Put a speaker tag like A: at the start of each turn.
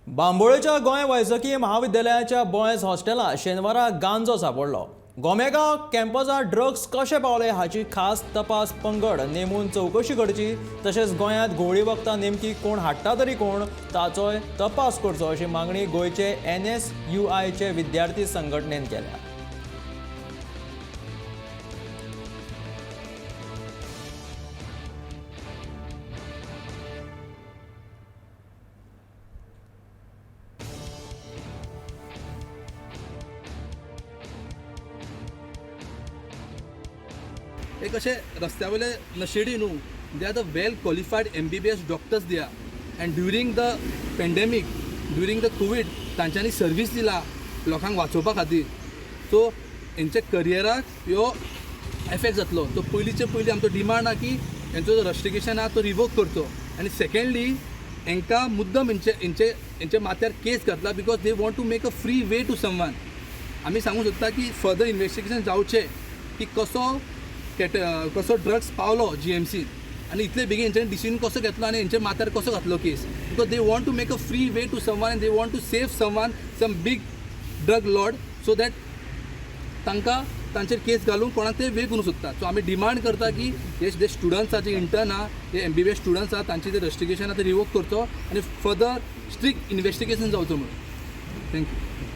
A: बांबोळेच्या गोंय वैजकीय महाविद्यालयाच्या बॉयज हॉस्टेलात शेनवारा गांजो सापडलो. गोमेगांव कॅम्पसात ड्रग्स कशे पावले हाची खास तपास पंगड नेमून चवकशी करची, तशेंच गोंयांत घुंवळी वखदां नेमकी कोण हाडटा तरी कोण ताचोय तपास करचो अशी मागणी गोंयचे एनएसयुआयचे विद्यार्थी संघटनेन केल्या.
B: एक अशें रस्त्या वयले नशेडी न्हू, they are the well qualified MBBS doctors they are. And during the pandemic, during the COVID तांच्यांनी सर्वीस दिला लोकांक वाचोवपा खातीर. सो हेंच्या करियराक ह्यो एफेक्ट जातलो. सो पयलींचे पयलीं आमचो डिमांड आहा की हेंचो जो रस्टिकेशन आहा तो रिवोक करचो आनी सेकेंडली हेंकां मुद्दम हेंचे हेंचे हेंच्या माथ्यार केस घातला because they want to make a free way to someone. आमी सांगूंक सोदता की फर्दर इन्वेस्टिगेशन जावचें की कसो कॅट कसो ड्रग्स पावलो जीएमसीन आनी इतले बेगीन हेंच्यांनी डिसिजन कसो घेतलो आनी हेंच्या माथ्यार कसो घातलो case, because they want to make a free way to someone and they want to save someone, some big drug lord, so that तांकां तांचेर केस घालून कोणाक ते वे करूंक सोदता. सो आमी डिमांड करता की हे जे स्टुडंट्स आहा, जे इंटर्न आहा, जे एमबीबीएस स्टुडंट्स आहा, तांचे जे रजिस्ट्रेशन आहा ते रिवोक करचो आनी फर्दर स्ट्रिक्ट इन्वेस्टिगेशन जावचो म्हणून. Thank you.